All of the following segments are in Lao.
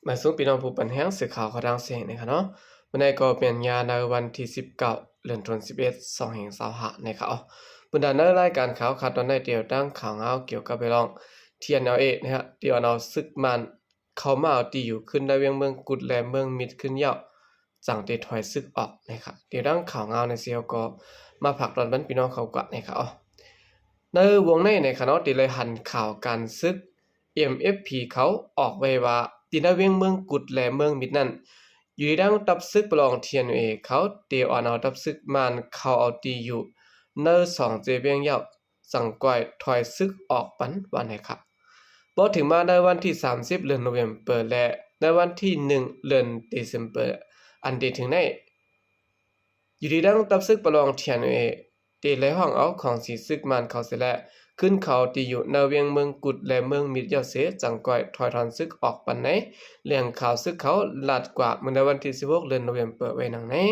ມາສູ່ພີ່ນ້ອງຜູ້ປັນແຮງ ສື່ຂ່າວຂອງທາງເສຍງນະຄະເນາະ. ມື້ນີ້ກໍເປັນຍາມໃນວັນທີສິບເກົ້າ ເດືອນສິບເອັດ ສອງພັນຊາວຫ້ານະຄະເນາະ. ບັນດາໃນລາຍການຂ່າວຄາດຕອນໃນ ກ່ຽວກັບຂ່າວງາວກ່ຽວກັບເລື່ອງ TNLA ນະຄະ ທີ່ເອົາສຶກມານເຂົ້າມາເອົາທີ່ຢູ່ຂຶ້ນໃນວຽງເມືອງກຸດ ແລະ ເມືອງມິດຂຶ້ນແລ້ວ ຈັ່ງໄດ້ຖອຍສຶກອອກນະຄະ. ດຽວດັ່ງຂ່າວງາວໃນເຊວກໍມາຝາກຕອນບັນພີ່ນ້ອງເຂົາກວ່ານະຄະເນາະ. ໃນວົງໃນນະຄະເນາະ ທີ່ໄດ້ຫັນຂ່າວການສຶກ MFP ເຂົາອອກໄວ້ວ່າ ທີ່ໃນວຽງເມືອງກຸດ ແລະ ເມືອງມິດນັ້ນ ຢູ່ດີດັ່ງຕັບສຶກປະລອງ TNLA ເຂົາໄດ້ເອົາຕັບສຶກມານເຂົ້າເອົາທີ່ຢູ່ໃນສອງເຈວຽງແລ້ວ ຈັ່ງຄ່ອຍຖອຍສຶກອອກປັນວ່ານະຄະ. ພໍເຖິງມາໃນວັນທີສາມສິບ ເດືອນໂນເວັມເປີ ແລະ ໃນວັນທີໜຶ່ງ ເດືອນເດເຊັມເປີ ອັນຈະເຖິງນີ້ ຢູ່ດີດັ່ງຕັບສຶກປະລອງ TNLA ໄດ້ໄລ່ຮ້ອງເອົາຂອງສີສຶກມານເຂົາເສຍແລ້ວ ຂຶ້ນເຂົ້າທີ່ຢູ່ໃນວຽງເມືອງກຸດ ແລະ ເມືອງມິດແລ້ວເສ ຈັ່ງຄ່ອຍຖອຍຖອນສຶກອອກປັນໃນແຫຼ່ງຂ່າວສຶກເຂົາລາດກວ່າ ເມື່ອໃນວັນທີສິບຫົກ ເດືອນໂນເວັມເປີ ໄວ້ດັ່ງນີ້.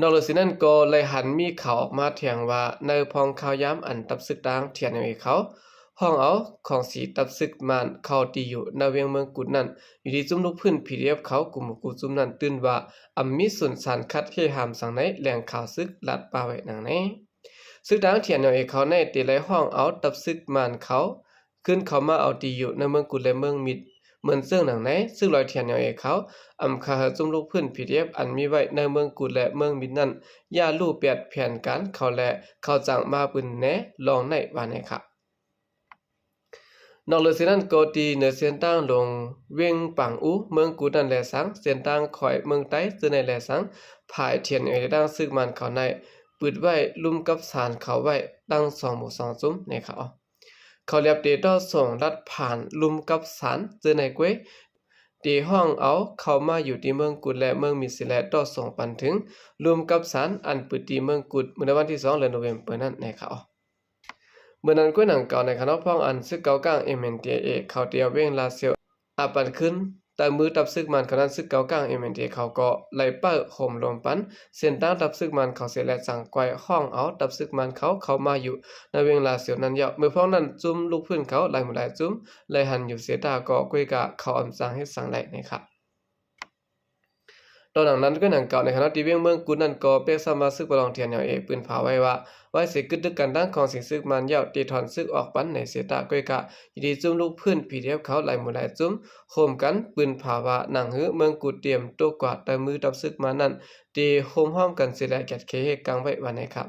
ນອກເໜືອຈາກນັ້ນກໍໄດ້ຫັນມີຂ່າວອອກມາແທງວ່າ ໃນພອງຂ່າວຍາມອັນຕັບສຶກທາງ TNLA ເຂົາຮ້ອງເອົາຂອງສີຕັບຊຶກມ້ານເຂົ້າທີ່ຢູ່ໃນວຽງເມືອງກຸດນັ້ນ ຢູ່ດີຊຸມລູກພື້ນ PDF ເຂົາກຸ່ມໝູ່ກຸ່ມນັ້ນຕື່ນວ່າ ອຳມີສຸນສານຂັດເຮຫາມສັງໃນແຫຼ່ງຂ່າວຊຶກລາດປ່າໄວ້ດັ່ງນີ້. ຊຶກທາງ TNLA ເຂົາໃນໄດ້ໄລ່ຮ້ອງເອົາຕັບຊຶກມ້ານເຂົາ ຂຶ້ນເຂົ້າມາເອົາທີ່ຢູ່ໃນເມືອງກຸດ ແລະ ເມືອງມິດ ເໝືອນເຊິ່ງໜັງໃນ ຊຶກລອຍ TNLA ເຂົາອຳຄາໃຫ້ຊຸມລູກພື້ນ PDF ອັນມີໄວ້ໃນເມືອງກຸດ ແລະ ເມືອງມິດນັ້ນ ຢ່າຮູ້ແປດແຜນການເຂົາ ແລະ ເຂົາຈັ່ງມາປືນແນລອງໃນວ່າແນຂະ. ນອກເໜືອຈາກນັ້ນກໍທີ່ເໜືອເສັ້ນທາງຫຼວງວຽງປາງອູ ເມືອງກຸດນັ້ນແລສັງ ເສັ້ນທາງຂ້ອຍເມືອງໄຕ ເຊິ່ງໃນແລສັງ ຝ່າຍ TNLA ແລະ ຊຶກມ້ານເຂົາໃນ ປຶດໄວ້ລຸ່ມກັບສານເຂົາໄວ້ທັງສອງໝູ່ສອງຊຸມແນຂະ. ເຂົາລຽບເຕະຕໍ່ສົ່ງລັດຜ່ານລຸ່ມກັບສານເຈີໃນເກວຍ ເຕະຮ້ອງເອົາເຂົ້າມາຢູ່ທີ່ເມືອງກຸດ ແລະ ເມືອງມິດເສແລະ ຕໍ່ສົ່ງປັນເຖິງລຸ່ມກັບສານອັນປຶດທີ່ເມືອງກຸດ ເມື່ອໃນວັນທີສອງ ເດືອນໂນເວັມເປີນັ້ນແນຂະ. ເມື່ອນັ້ນກວຍໜັງເກົ່າໃນຂະນະພອງອັນຊຶກເກົາກາງ MNDAA ເຂົາໄດ້ເອົາວຽງລາຊຽວ ອາປັນຄືນ ແຕ່ມື້ຕັບຊຶກມ້ານເຂົານັ້ນ ຊຶກເກົາກາງ MNDAA ເຂົາກໍໄລ່ເປີດໂຮມລົມປັນເສັ້ນທາງຕັບຊຶກມ້ານເຂົາເສແລະ ຈັ່ງກວຍຮ້ອງເອົາຕັບຊຶກມ້ານເຂົາເຂົ້າມາຢູ່ໃນວຽງລາຊຽວນັ້ນແລ້ວ. ເມື່ອພວກນັ້ນ ຊຸມລູກພື້ນເຂົາຫຼາຍໝູ່ຫຼາຍຊຸມໄລ່ຫັນຢູ່ເສຕາກໍກວຍກະເຂົາອຳຈັ່ງເຮັດສັງໄດ້ແນຂະ. ຕໍ່ໜັງນັ້ນກວຍໜັງເກົ່າໃນຂະນະທີ່ວຽງເມືອງກຸດນັ້ນກໍເປັນສະມາຊິກປະລອງ TNLA ປືນພາໄວ້ວ່າ ໄວ້ເສກຶດຕຶກກັນທັງຂອງສີຊຶກມ້ານແລ້ວ ໄດ້ຖອນຊຶກອອກປັນໃນເສຕາກວຍກະ ຢູ່ດີຊຸມລູກພື້ນ PDF ເຂົາຫຼາຍໝູ່ຫຼາຍຊຸມ ໂຮມກັນປືນພາວ່າ ໜັງຫືເມືອງກຸດຕຽມຕົກກວ່າ ແຕ່ມື້ຕັບຊຶກມ້ານນັ້ນ ໄດ້ໂຮມຮ້ອມກັນເສແລະ ກຽດເຄເຮກາງໄວ້ວ່າແນຂະ.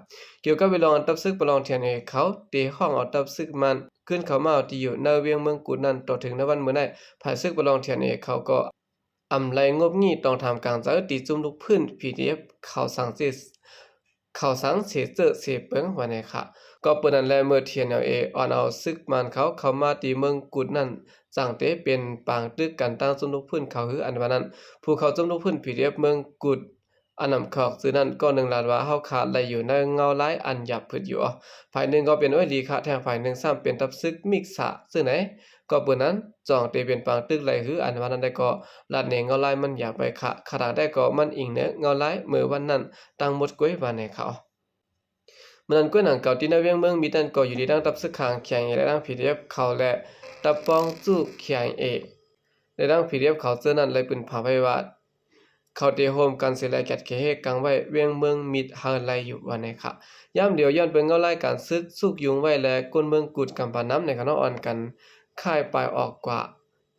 ກ່ຽວກັບເລື່ອງອັນຕັບຊຶກປະລອງ TNLA ເຂົາໄດ້ຮ້ອງເອົາຕັບຊຶກມ້ານ ຂຶ້ນເຂົ້າມາເອົາທີ່ຢູ່ໃນວຽງເມືອງກຸດນັ້ນ ຕໍ່ເຖິງໃນວັນມື້ໃນ ຝ່າຍຊຶກປະລອງ TNLA ເຂົາກໍ ອຳໄລງົບງີ້ຕ້ອງຖາມກາງໃຈ ທີ່ຊຸມລູກພື້ນ PDF ເຂົາສັງເສ ເຂົາສັງເສເຈີເສເປິງວ່າແນຂະ. ກໍເປີນນັ້ນແຫຼະ ເມື່ອ TNLA ອ່ອນເອົາຊຶກມ້ານເຂົາເຂົ້າມາທີ່ເມືອງກຸດນັ້ນ ຈັ່ງໄດ້ເປັນປາງຕຶກກັນຕັ້ງຊຸມລູກພື້ນເຂົາຫືອອັນວ່ານັ້ນ. ຜູ້ເຂົ້າຊຸມລູກພື້ນ PDF ເມືອງກຸດ ອັນນຳຂອກຊື່ນັ້ນ ກໍໜຶ່ງລາດວ່າ ເຮົາຂາດໄດ້ຢູ່ໃນເງົາລາຍອັນຫຍາບຜືດຢູ່ອະ. ຝ່າຍໜຶ່ງກໍເປັນໂອ້ຍຫຼີຂະ ແທງຝ່າຍໜຶ່ງຊ້ຳເປັນຕັບຊຶກມິກສາຊື່ໃນ. ກໍເປີນນັ້ນ ຈ່ອງໄດ້ເປັນປາງຕຶກໄລ່ຫືອອັນວ່ານັ້ນໄດ້ກໍ ລາດເນເງົາລາຍມັນຫຍາບໄວ້ຂະ ຂະດາງໄດ້ກໍມັນອີງເໜືອເງົາລາຍເມື່ອວັນນັ້ນ ທັງໝົດກວຍວ່າແນຂະ. ເມື່ອນັ້ນກວຍໜັງເກົ່າທີ່ໃນວຽງເມືອງມິດນັ້ນ ກໍຢູ່ດີດັ່ງຕັບຊຶກຂ້າງ KIA ແລະ ດັ່ງ PDF ເຂົາ ແລະ ຕັບປອງຈູ້ KIA ແລະ ດັ່ງ PDF ເຂົາເຈີນັ້ນໄດ້ປືນພາໄວ້ວ່າ ເຂົາໄດ້ໂຮມກັນເສແລະ ກຽດເຄເຮກາງໄວ້ວຽງເມືອງມິດເຮົາໄດ້ຢູ່ວ່າແນຂະ. ຍາມດຽວຍ້ອນເບິ່ງເງົາລາຍການຊຶກຊຸກຍຸງໄວ້ ແລະ ຄົນເມືອງກຸດກຳປານນຳໃນຂະນະອ່ອນກັນ ຄ້າຍປາຍອອກກວ່າ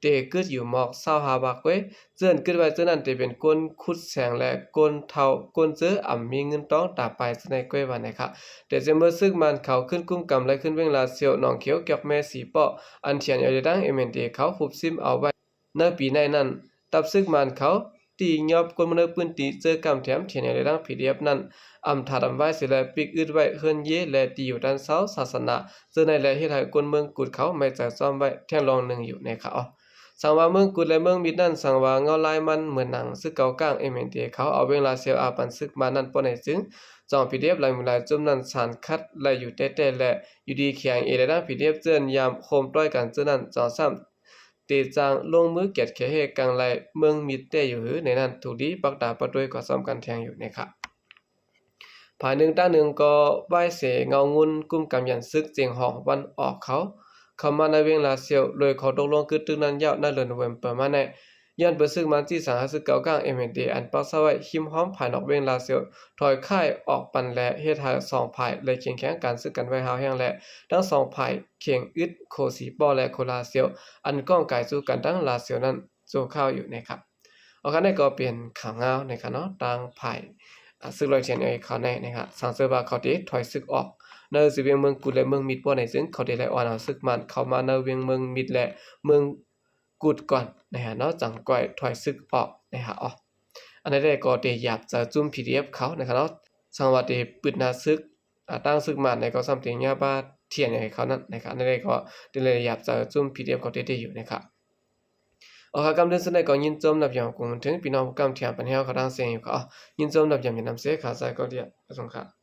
ເຕກຶດຢູ່ໝອກຊາວຫ້າບາກເວີຍ ເຈີນກຶດໄວ້ເຈີນັ້ນ ເຕເປັນຄົນຂຸດແສງ ແລະ ຄົນເຖົ້າຄົນເຈີ ອຳມີເງິນຕອງຕາປາຍເຈີໃນເກວຍວ່າແນຂະ. ແຕ່ເສຍເມື່ອຊຶກມ້ານເຂົາຂຶ້ນກຸມກຳໄລ່ຂຶ້ນວຽງລາຊຽວ ໜອງຂຽວ ກຽກແມ່ ສີເປາະ ອັນ TNLA ແລະ MNDAA ເຂົາຮຸບຊິມເອົາໄວ້ ໃນປີໃນນັ້ນ ຕັບຊຶກມ້ານເຂົາ ຕີຫຍອບຄົນເມືອງໃນພື້ນທີ່ເຈີກຳແຖມ TNLA ແລະ ທັງ PDF ນັ້ນ ອຳຖາດອຳວາຍເສແລະ ປິກອຶດໄວ້ເຮືອນເຢ ແລະ ທີ່ຢູ່ທ່ານເຊົາ ສາສະໜາ ເຊິ່ງໃນແລະເຮັດໃຫ້ຄົນເມືອງກຸດເຂົາໄມ່ໃຈຊອມໄວ້ແທ່ງລອງໜຶ່ງຢູ່ໃນຂະອອກ. ສັງວ່າເມືອງກຸດ ແລະ ເມືອງມິດນັ້ນ ສັງວ່າເງົາລາຍມັນເໝືອນໜັງຊຶກເກົາກາງ MNDAA ເຂົາເອົາວຽງລາຊຽວອາປັນຊຶກມ້ານນັ້ນ ປ້ອນໃຫ້ຊຶງ ຈອງ PDF ຫຼາຍໝູ່ຫຼາຍຈຸ້ມນັ້ນ ສານຂັດໄລ່ຢູ່ແຕ່ໆ ແລະ ຢູ່ດີ KIA ແລະ ທັງ PDF ເຈີນຍາມໂຮມຕ່ອຍກັນເທື່ອນັ້ນ ຈອງຊ້ຳ ເຕຈາງລົງມືກຽດເຄເຮກາງໄລ່ເມືອງມິດແຕ່ຢູ່ຫື ໃນນັ້ນ ທຸກດີປັກຕາປະຕຸ້ຍກໍຊອມກັນແທງຢູ່ແນຂະ. ຝ່າຍໜຶ່ງຕ່າງໜຶ່ງກໍວາຍເສເງົາງຸ່ນກຸມກຳຢັນຊຶກ ຈຽງຫ້ອງວັນອອກເຂົາ ເຂົ້າມາໃນວຽງລາຊຽວ ໂດຍຂໍ້ຕົກລົງກຶດຕຶກນັ້ນຍາວໃນເດືອນໂນເວັມເປີມາແນ່. ຍ້ອນປະຊຶກມານຈີສາມຫ້າສິບເກົ້າກາງ ເອັມເອັນເອ ອັນປັກເຊົາໄວ້ຮິມຮອມພາຍນອກວຽງລາຊຽວ ຖອຍຄ້າຍອອກປັນ ແລະ ເຮັດໃຫ້ສອງຝ່າຍໄດ້ເຄັ່ງແຂງການຊຶກກັນໄວ້ຮ້າວແຮງ ແລະ ທັງສອງຝ່າຍເຄັ່ງອຶດໂຄສີປໍ ແລະ ໂຄລາຊຽວ ອັນກ້ອງກາຍສູ່ກັນທັງລາຊຽວນັ້ນຊົ່ວຄາວຢູ່ນະຄະ. ໂອເຄ ນີ້ກໍເປັນຂ່າວງາວນະຄະເນາະ ທາງຝ່າຍ ອາ ຊຶກລອຍທຽນເອເຂົາແນ່ນະຄະ ສັງເສີວ່າເຂົາເຕະຖອຍຊຶກອອກ ໃນບລິເວນເມືອງກຸດ ແລະ ເມືອງມິດບໍ່ແນ່ ຊຶ່ງເຂົາເຕໄດ້ອ່ອນເອົາຊຶກມານເຂົ້າມາໃນວຽງເມືອງມິດ ແລະ ເມືອງກຸດກ່ອນນະຄະເນາະ ຈັ່ງຄ່ອຍຖອຍຊຶກອອກນະຄະ. ອັນໃດໆກໍເຕຢາບໃຈຈຸ້ມ ພີດີເອັຟ ເຂົານະຄະເນາະ ສັງວ່າເຕປຶດໜ້າຊຶກ ອາ ຕັ້ງຊຶກມານໃດກໍຊ້ຳເຕຍາບາທຽນໃຫ້ເຂົານັ້ນນະຄະ. ອັນໃດໆກໍເຕໄດ້ຢາບໃຈຈຸ້ມ ພີດີເອັຟ ເຂົາເຕໄດ້ຢູ່ນະຄະ. ໂອເຄ ກ່ອນອື່ນສຸດໃດກໍຍິນຊົມນອບຢອມກົງເຖິງພີ່ນ້ອງຜູ້ກຳທຽມປັນແຮວເຂົາທາງເຊງຢູ່ຄະ. ຍິນຊົມນອບຢອມນຳເຊ ຂາໃຈກໍດຽວ ຂອບຄຸນຄະ.